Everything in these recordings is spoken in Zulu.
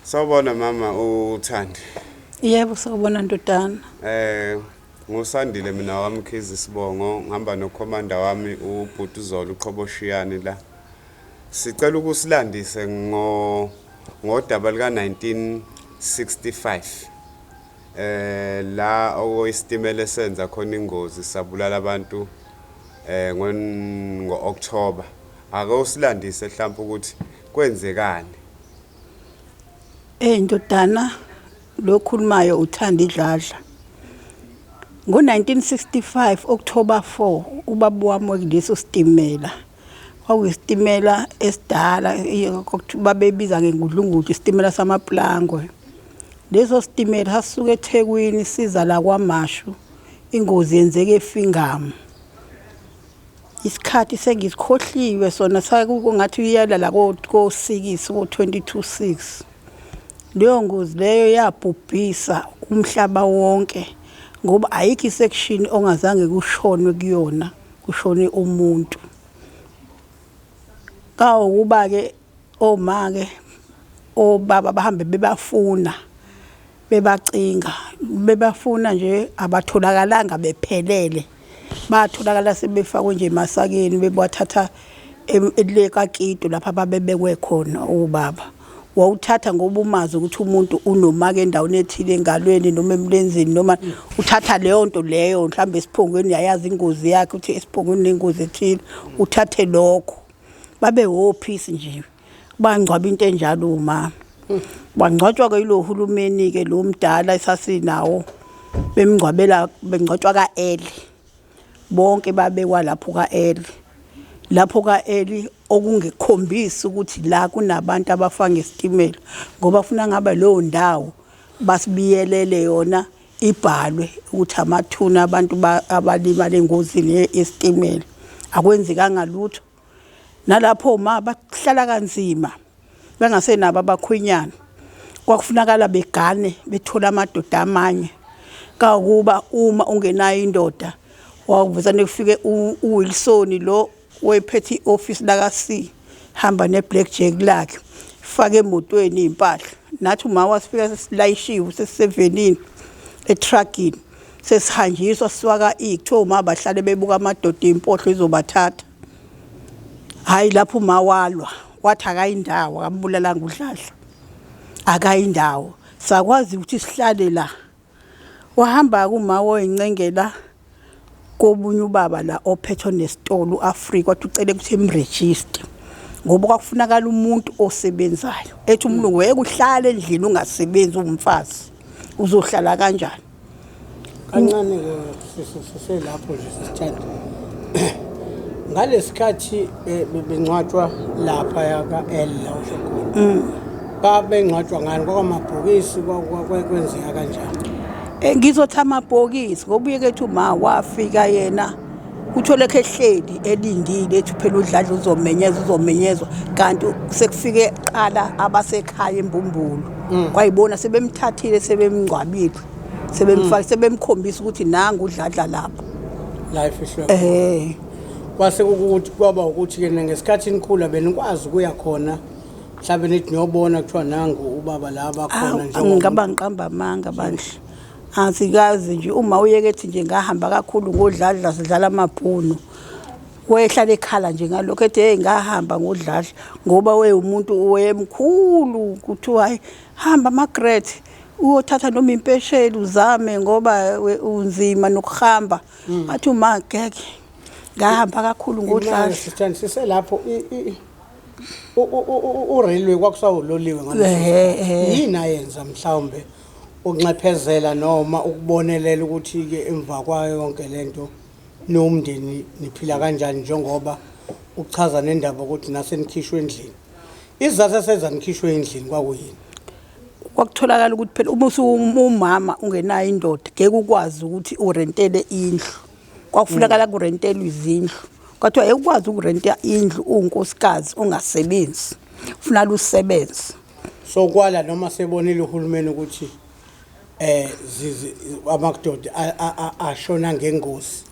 Sawubona mama uThandi. Yebo, sawubona ndodana. Ngusandile mina wamkhizi isibongo, ngihamba nokhomanda wami uBhutuzolo uQhoboshiyane la. Sicela ukusilandise ngo ngodaba lika 1965. La okuyisitimela esenza khona ingozi sabulala abantu ngo October. Ake usilandise mhlawumbe ukuthi kwenzekani. Ndodana, lo khulumayo uThandi Dladla. Ngo-1965 October 4 ubaba wami wekuleso sitimela. Kwakuyisitimela esidala, babebiza ngengudlungudlu, isitimela samaplangwe. Leso sitimela sasuka eThekwini siza la kwaMashu. Ingozi yenzeka eFingham. Isikhathi sengisikhohliwe sona, sakungathi uyalala ko 6, ko 5:40. Leyo ngozi leyo yabhubhisa umhlaba wonke ngoba ayikho isection ongazange kushonwe kuyona, kushone umuntu. Kawukuba ke oma ke obaba bahambe bebafuna, bebacinga, bebafuna nje, abatholakalanga bephelele. Batholakala sebefakwe nje emasakeni, bebathatha le kaKito lapha babebekwe khona obaba. Wawuthatha ngoba umazi ukuthi umuntu unomaka endaweni ethile, engalweni noma emlenzeni, noma uthatha leyo nto leyo mhlawumbe esiphongweni, uyayazi ingozi yakhe ukuthi esiphongweni nengozi ethile, uthathe lokho. Babe wophisi nje, bangcwaba into enjalo uma bangcwatshwa ke yilo hulumeni ke lo mdala esasinawo, bemngcwabela, bengcwatshwa ka-L. Bonke babekwa lapho ka-L, lapho ka-L okungekhombisi ukuthi la kunabantu abafa ngesitimela, ngoba funa ngabe leyo ndawo basibiyelele yona, ibhalwe ukuthi amathuna abantu abalimala engozini yesitimela. Akwenzekanga lutho nalapho, ma bahlala kanzima bengasenabo abakhwenyana. Kwakufunakala begane, bethola amadoda amanye kawukuba uma ungenayo indoda wawuvesane kufike uWilson lo wayephethe i-office laka C, hamba ne-black jack lakhe, fake emotweni iy'mpahla. Nathi uma wasifika sesilayishiwe, sesisevenini, etruckini, sesihanjiswa siswaka i kuthiwa uma bahlale bebuka amadoda, impohlo izobathatha. Hayi, lapho uma walwa wathi akayindawo, akambulalanga uDladla, akayindawo. Sakwazi ukuthi sihlale la. Wahamba kuma woyincengela kobunye ubaba la ophethe nesitolo uAfrika, wathi ucele ukuthi emregister ngoba kwakufunakala umuntu osebenzayo. Ethi umlungu wayekuhlala endlini ungasebenzi, uwumfazi uzohlala kanjani? Kancane ke siselapho nje, sisithanda ngalesikhathi bengcwatshwa lapha yaka-L la usho khona, babengcwatshwa ngani? Kwakwamabhokisi? Kwenzeka kanjani? Ngizothi amabhokisi ngoba uye kethi uma wafika yena uthole ekhe ehleli elindile, ethi phela uDladla uzomenyezwa, uzomenyezwa, kanti sekufike qala abasekhaya embumbulu. Kwayibona sebemthathile, sebemngcwabile, sebemfaka, sebemkhombisa ukuthi nangu uDladla lapho. La efihlwe. Eh. Kwase kukuthi kwaba ukuthi-ke ngesikhathi nikhula benikwazi ukuya khona mhlawumbe nithi niyobona, kuthiwa nangu ubaba la bakhona? Ngingaba ngiqamba amanga bandla, asikazi nje. Uma uyeke ethi nje ngahamba kakhulu ngoDladla, sidlala amabhunu, wayehlala ekhala nje ngalokho, ethi hey, ngahamba ngoDladla ngoba wayewumuntu wayemkhulu, kuthiwa hayi, hamba Margaret, uyothatha noma impesheli uzame ngoba unzima nokuhamba. Athi uma ngeke, ngahamba kakhulu ngoDladla. Sithanda siselapho, urailway kwakusawuloliwe ngaleso Ehhe. yini ayenza mhlawumbe ukunxephezela noma ukubonelela ukuthi-ke emva kwayo yonke lento niwumndeni niphila kanjani, njengoba uchaza nendaba ukuthi nasenikhishwe endlini? Isizathu esenza nikhishwe endlini kwakuyini? Kwakutholakala ukuthi phela uma usumama ungenayo indoda ngeke ukwazi ukuthi urentele indlu. Kwakufunakala kurentelwe izindlu. Kwathiwa ekwazi ukurenta indlu uwunkosikazi ungasebenzi, kufuneka usebenze. So kwala noma sebonile uhulumeni ukuthi amadoda ashona ngengozi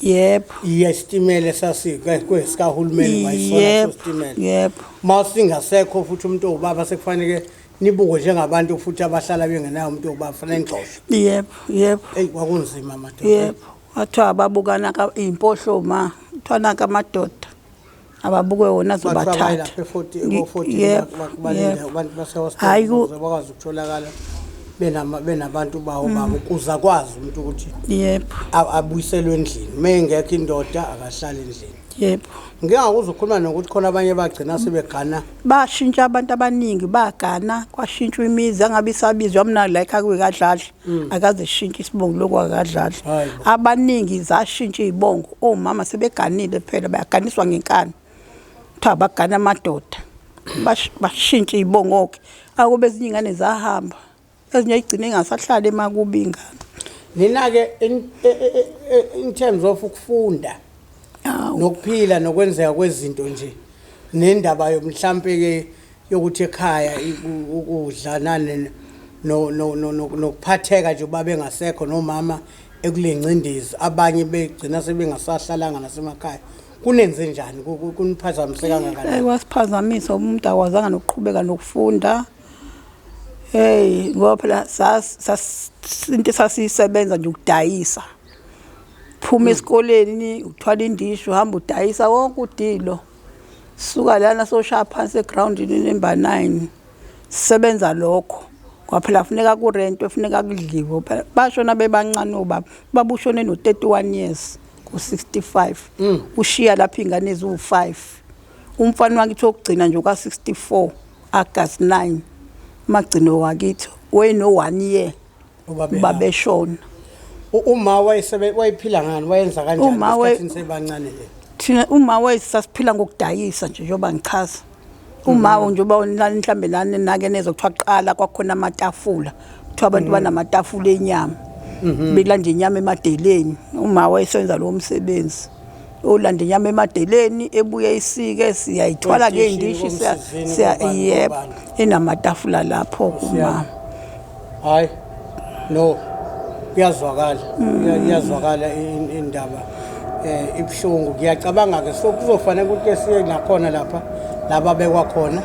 yesitimela esasisikahulumeni, wayisona sitimela. Yebo. Mawusingasekho futhi umuntu owubaba sekufanele Nibuke njengabantu futhi abahlala bengenayo umuntu wokuba fanele nixoshwe. Yebo, yebo. Eyi, kwakunzima madoda. Yebo, kwathiwa ababukana iy'mpohlo ma, kuthiwa nanka amadoda ababuke wona azobathatha. Lapha e-40 ko-14 balinda abantu Hhayi base-hostel ukuze bakwazi ukutholakala benabantu bawo babo kuze akwazi umuntu ukuthi abuyiselwe endlini. Uma engekho indoda akahlali endlini. Ngike ngakuzwa ukhuluma nokuthi khona abanye bagcina sebegana. Bashintsha abantu abaningi, bagana, kwashintshwa imizi, angabe isabizwa mina la ekhaya kuyikadladla. Akaze shintshe isibongo lokhu akadladla. Hayi bo. Abaningi zashintsha izibongo, omama sebeganile phela bayaganiswa ngenkani. Kuthiwa bagana amadoda. Bashintsha izibongo ke. Akube ezinye ingane zahamba. Ezinye igcine ingasahlali emakubi ingane. Nina-ke in terms of ukufunda nokuphila nokwenzeka kwezinto nje nendaba yomhlampe ke yokuthi ekhaya ukudla nane no no no nokuphatheka nje uba bengasekho nomama ekulencindezi, abanye begcina sebengasahlalanga nasemakhaya, kunenze njani? Kuniphazamise kangakanani? Kwasiphazamisa, umuntu akwazanga nokuqhubeka nokufunda. Hey, ngoba phela into esasiyisebenza nje ukudayisa. Phuma esikoleni uthwala indishi uhamba udayisa wonke udilo. Suka lana soshaya phansi egroundini number 9. Sisebenza lokho. Ngoba phela funeka kurentwe, funeka kudliwe. Phela bashona bebancane obaba. Baba ushone no 31 years ku 65. Ushiya lapha ingane eziwu5. Umfana wakithi wokugcina nje ka 64 August 9. Magcino wakithi wayeno 1 year Ubaba babeshona. Uma wayephila ngani, wayenza kanjani Uma esikhathini sebancane le? Thina uma wayesasiphila ngokudayisa nje njengoba ngichaza. Uma njengoba nani mhlambe nani nake nezwa kuthiwa kuqala kwakhona amatafula. Kuthiwa abantu banamatafula enyama. Belanda inyama emadeleni. Uma wayesenza lo msebenzi. Olanda inyama emadeleni ebuye isike, siyayithwala Kwey'teshini, ngey'ndishi komsizini, siya kobani, yebo kobani. Enamatafula lapho kuma. Hayi no, kuyazwakala. Iyazwakala indaba, ibuhlungu. Ngiyacabanga ke so kuzofanele ukuthi ke siye nakhona lapha laba bekwa khona,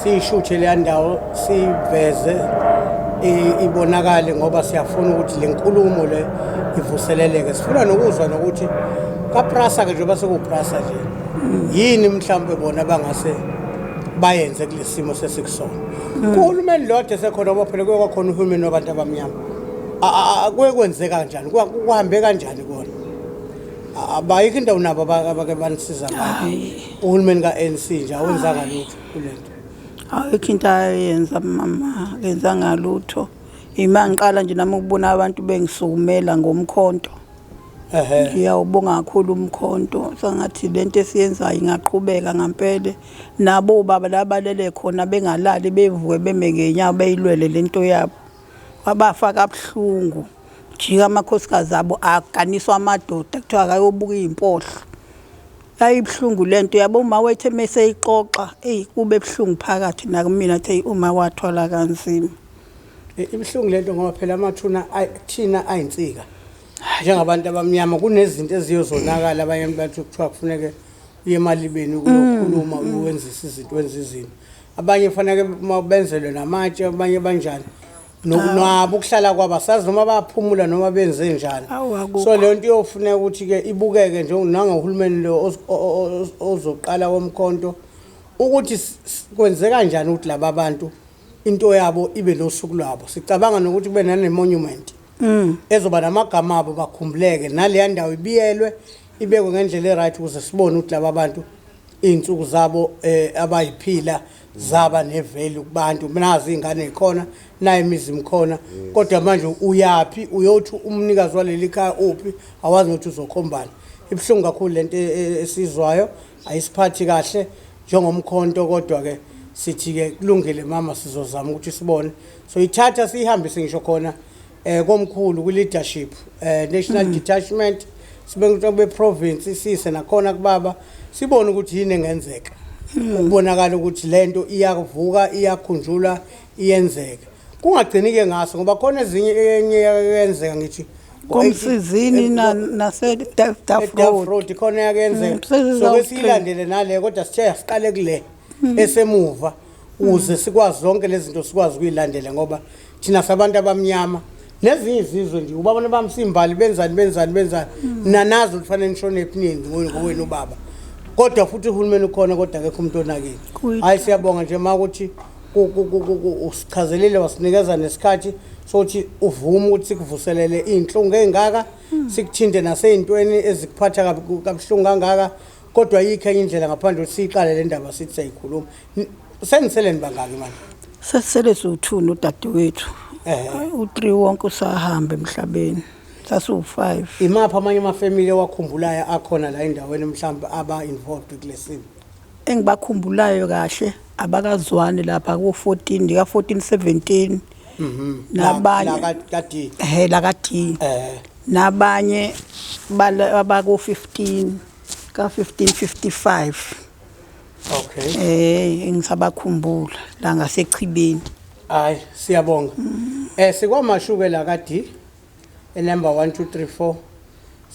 siyishuthe leya ndawo, siyiveze ibonakale, ngoba siyafuna ukuthi le nkulumo le ivuseleleke. Sifuna nokuzwa nokuthi kaPrasa ke, njengoba sekuPrasa nje, yini mhlawumbe bona bangase bayenze kulesi simo sesikusona kuhulumeni lo ade sekhona, ngoba phela kuye kwakhona uhulumeni wabantu abamnyama. Kuye kwenzeka kanjani? Kuhambe kanjani kona? Abayikho indawo nabo abake banisiza ngayo? Hayi. Uhulumeni ka-ANC nje awenzanga lutho kule nto? Ayikho into ayenza mama, akenzanga lutho. Ima ngiqala nje nami ukubona abantu bengisukumela ngomkhonto. Ngiyawubonga kakhulu umkhonto, sangathi lento esiyenzayo ingaqhubeka ngampela. Nabo baba labalele khona bengalali, bevuke beme ngenyawo beyilwele lento yabo. Wabafa kabuhlungu. Jika amakhosikazi abo aganiswa amadoda, kuthiwa akayobuka iy'mpohlo. Yayibuhlungu lento yabo, uma wethe meseyixoxa, eyi, kube buhlungu phakathi nakumina, athi uma wathwala kanzima. Ibuhlungu lento ngoba phela amathuna thina ayinsika njengabantu abamnyama. Kunezinto eziyozonakala, abanye bathi kuthiwa kufuneke uye emalibeni ukuyokhuluma, uwenzisa izinto, wenza izinto. Abanye kufanele uma benzelwe namatshe, abanye banjani. Nabo ukuhlala kwabo asazi noma bayaphumula noma benze njani. Awu, akukho. So leyo nto iyofuneka ukuthi-ke ibukeke nje nangohulumeni lo ozoqala womkhonto, ukuthi kwenzeka kanjani ukuthi laba bantu into yabo ibe nosuku lwabo. Sicabanga nokuthi kube nane-monument ezoba namagama abo, bakhumbuleke, naleya ndawo ibiyelwe, ibekwe ngendlela e-right, ukuze sibone ukuthi laba bantu iy'nsuku zabo abayiphila zaba ne-value kubantu. Nazi iy'ngane y'khona, nayo imizi khona, kodwa manje uyaphi uyothi umnikazi waleli khaya uphi? Awazi nokuthi uzokhombana. Ibuhlungu kakhulu lento esizwayo, ayisiphathi kahle njengomkhonto, kodwa-ke sithi-ke kulungile mama, sizozama ukuthi sibone. So ithatha siyihambise ngisho khona komkhulu kwi-leadership, national detachment, sibe be-province, siyise nakhona kubaba, sibone ukuthi yini engenzeka ukubonakala ukuthi lento iyavuka, iyakhunjulwa, iyenzeka, kungagcini-ke ngaso, ngoba khona ezinye enye yenzeka ngithi Komsizini nase Duff eDuff Road. Road khona yakenzeka. Sezizawu So ke siyilandele nale, kodwa sithe asiqale kule esemuva. Ukuze sikwazi zonke lezi zinto sikwazi ukuyilandela ngoba thina sabantu abamnyama nezinye izizwe nje ubabona bamsimbali benzani benzani benzani nanazi ukuthi fanele nishone ephunini ngowenu ubaba kodwa futhi uhulumeni ukhona kodwa akekho umuntu onakile. Hayi, siyabonga nje ma ukuthi usichazelile wasinikeza nesikhathi sokuthi uvume ukuthi sikuvuselele iy'nhlungu ey'ngaka, sikuthinte nasey'ntweni ezikuphatha kabuhlungu kangaka, kodwa ayikho enye indlela ngaphandle ukuthi siyiqale le ndaba sithi siyayikhuluma. Seniseleni bangaki manje? Sesisele siwu-2 nodadewethu. U-3 wonke usahamba emhlabeni, sasiwu-5. Imaphi amanye amafemili owakhumbulayo akhona la endaweni mhlawumbe aba-involved kule simo? Engibakhumbulayo kahle abakazwani lapha ku-14 ndika-14 17 nabanye La ka-D. Ehe, la ka-D. Nabanye abaku-15 ka-15 55. Engisabakhumbula la ngasechibeni. Hayi, siyabonga. Sikwamashuke la ka-D enumber 1 2 3 4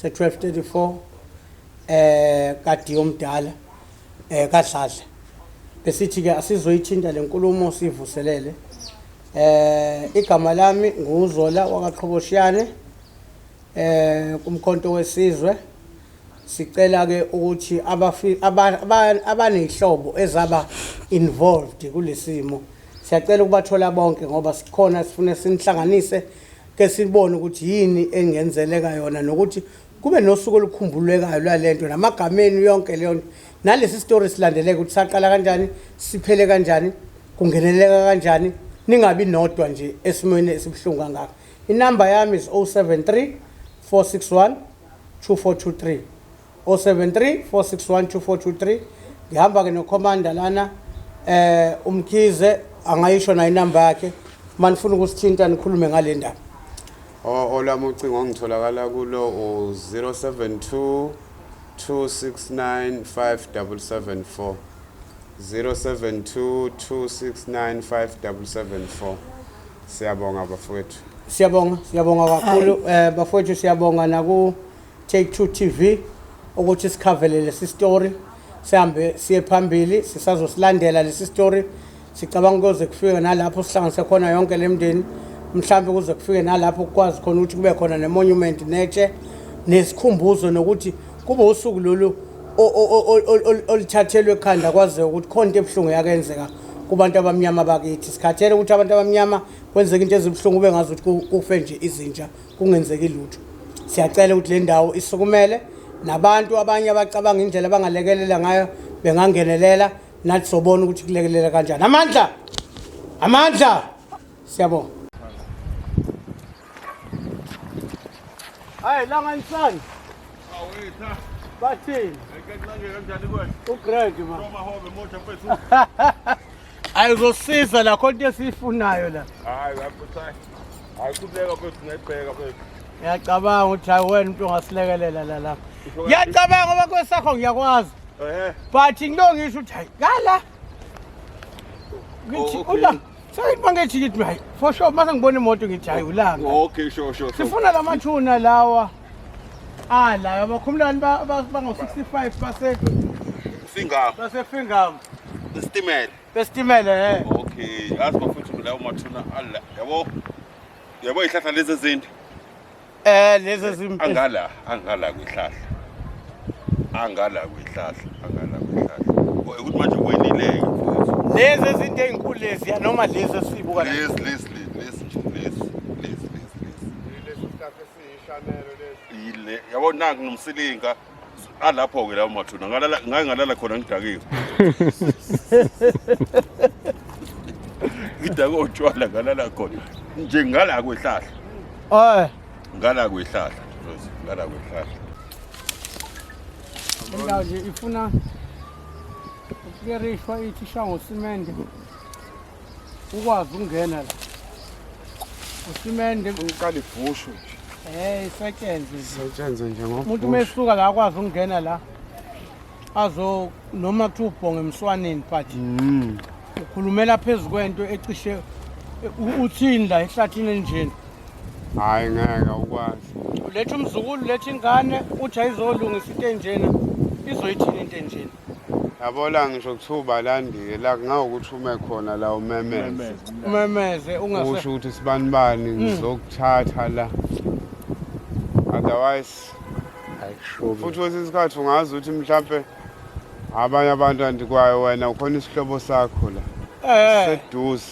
se 1234 ka-D omdala kaDladla. Besithi ke asizoyithinta lenkulumo sivuselele. Igama lami nguZola wakaQhoboshiyane kumkhonto wesizwe. Sicela ke ukuthi abanehlobo ezaba involved kulesimo siyacela ukubathola bonke ngoba sikhona sifuna sinihlanganise ke sibone ukuthi yini engenzeleka yona nokuthi kube nosuku olukhumbulekayo lwalento namagameni yonke leyo nto nalesi story silandeleke ukuthi saqala kanjani siphele kanjani kungeneleka kanjani ningabi nodwa nje esimweni esibuhlungu kangaka. Inamba yami is 073 461 2423, 073 461 2423. Ngihamba ke nocommander lana uMkhize, angayisho nayo inamba yakhe manifuna ukusithinta nikhulume ngale ndaba. Olwami ucingo ongitholakala kulo u-072 269 5774, 072 269 5774. Siyabonga bafowethu. Siyabonga, siyabonga kakhulu bafowethu, siyabonga naku Take 2 TV ukuthi sikhavelele lesi story sihambe siye phambili. Sisazosilandela lesi story, sicabanga kuze kufike nalapho sihlanganise khona yonke le mndeni, mhlawumbe kuze kufike nalapho kukwazi khona ukuthi kube khona ne-monument netshe nesikhumbuzo nokuthi kube usuku lolu oluthathelwe ekhanda kwaziwe ukuthi khona into ebuhlungu yakenzeka kubantu abamnyama bakithi. Sikhathele ukuthi abantu abamnyama kwenzeka into ezibuhlungu kube ngazi ukuthi kufe nje izinja kungenzeki lutho. Siyacela ukuthi le ndawo isukumele nabantu abanye abacabanga indlela abangalekelela ngayo bengangenelela, nathi sobona ukuthi kulekelela kanjani. Amandla, amandla, siyabonga. Hayi langanisani. Bathini? Ugrand ma. Hayi uzosiza la khona into esiyifunayo la. Hayi lapho hayi. Hayi kubeka mfethu, ngiyayibheka mfethu. Ngiyacabanga ukuthi hayi wena umuntu ongasilekelela la la. Ngiyacabanga ngoba kwesakho ngiyakwazi. But ngilo ngisho ukuthi hayi ngala. Ngithi ula. Sengithi mangithi ngithi hayi for sure mase ngibona imoto ngithi hayi ulanga. Okay, sure sure. Sifuna lamathuna lawa. Ah la abakhumulani bango 65 base Fingam. Base Fingam. Isitimela. Besitimela eh. Okay, yazi bafethu lawo mathuna ala. Yabo. Yabo ihlahla lezi ezinde. Lezi ezimbi. Angala, angala kwihlahla. Angala kwihlahla, angala kwihlahla. Ukuthi manje wenileke mfowethu. Lezi ezinto ezinkulu lezi ya noma lezi esibuka la. Lezi lezi lezi nje lezi lezi lezi lezi. Lesi sihlahla esiyishanelo lesi. Ile yabo nangu nomsilinga alapho ke lawo mathuna ngalala ngake ngalala khona ngidakiwe. Ngidakwe utshwala ngalala khona nje ngala kwehlahla. Ngala kwehlahla mfowethu, ngala kwehlahla. Indawo nje ifuna ukuyerishwa ithi isha ngosimende ukwazi ukungena la. Usimende uqala ibhushu nje. Isetshenzwe nje. Isetshenzwe nje ngobhushu. Umuntu uma esuka la akwazi ukungena la. Azo noma kuthiwa ubhonge emswaneni but ukhulumela phezu kwento ecishe uthini la ehlathini enjeni. Hayi ngeke ukwazi. Uletha umzukulu, uletha ingane, uthi ayizolungisa into enjena. Izoyithini into enjena? Yabo la ngisho kuthiwa ubalandile la kungawukuthi ume khona la umemeze. Umemeze ungase Usho ukuthi sibani bani ngizokuthatha la. Otherwise Ayikushubi. futhi kwesinye isikhathi ungazi ukuthi mhlampe abanye abantu andikwayo wena ukhona isihlobo sakho la. Seduze.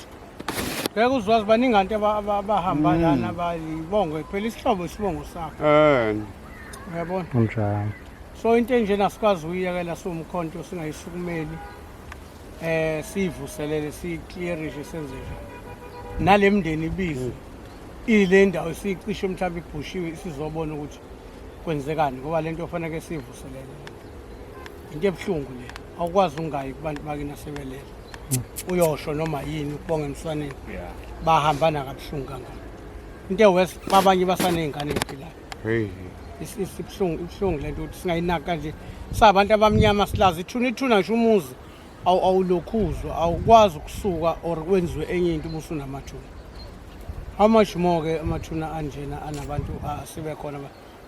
Ngeke uzwazi baningi abantu abahamba lana bayibonge phela isihlobo isibongo sakho. Uyabona? Kunjalo. So into enjena sikwazi ukuyiyekela siwumkhonto singayisukumeli. Siyivuselele siyiclearishe senze nje. Nale mndeni ibizwe. Ile ndawo isicishe mhlawumbe ibhushiwe isizobona ukuthi kwenzekani ngoba lento kufanele siyivuselele. Into ebuhlungu le. Awukwazi ungayi kubantu bakini asebelele. Uyosho noma yini ukubonga emswaneni. Bahambana kabuhlungu kangaka. Into ewest abanye basaney'ngane ey'philayo. Hey. Isibuhlungu ibuhlungu lento ukuthi singayinaki kanje. Sabantu abamnyama silazi ithuna ithuna ngisho umuzi awulokhuzwa awukwazi ukusuka or kwenziwe enye into ubusunamathuna. How much more ke amathuna anjena anabantu asibe khona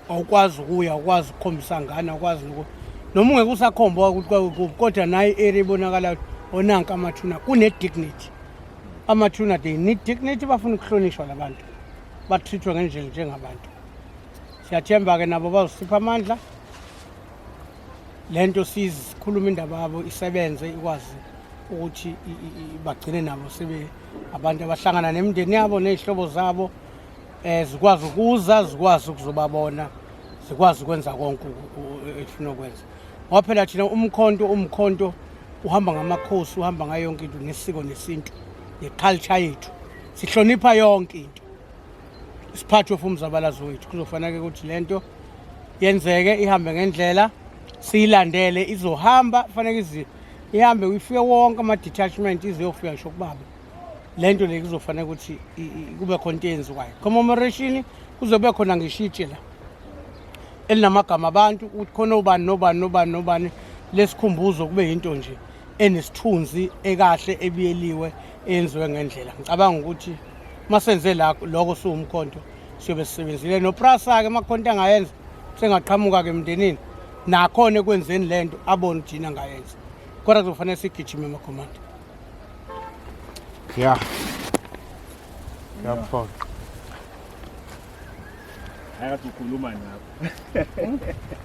awukwazi ukuya awukwazi ukukhombisa ngane awukwazi noku noma ungeke usakhomba ukuthi kwakuphi kodwa nayo i-area ibonakala onanka amathuna kune-dignity. Amathuna they need dignity, bafuna ukuhlonishwa labantu batreatwe ngendlela njengabantu. Siyathemba-ke nabo bazosipha amandla lento sizikhuluma indaba yabo isebenze ikwazi ukuthi bagcine nabo sebe abantu abahlangana nemindeni yabo ney'hlobo zabo zikwazi ukuza zikwazi ukuzobabona zikwazi ukwenza konke efuna ukwenza. Ngoba phela thina umkhonto uhamba ngamakhosi uhamba ngayo yonke into nesiko nesintu ne-culture yethu sihlonipha yonke into. Isiphatho of umzabalazo wethu kuzofanele ukuthi lento yenzeke ihambe ngendlela siyilandele izohamba kufanele izi ihambe ifike wonke ama detachment iziyofika ngisho kubaba. Lento le kuzofanele ukuthi kube khona into eyenziwayo. Commemoration kuzobe khona ngisho itshe la elinamagama abantu ukuthi khona obani nobani nobani nobani lesikhumbuzo kube yinto nje enesithunzi ekahle ebiyeliwe eyenziwe ngendlela. Ngicabanga ukuthi masenze la lokho siwumkhonto siyobe sisebenzile noPrasa ke amakhonto angayenza sengaqhamuka ke emndenini nakhona ekwenzeni lento abone ukuthi yini angayenza. Kodwa kuzofanele sigijime emakhomanda. Yeah. Ngiyaphoqa. Ayakathi ukhuluma nabo.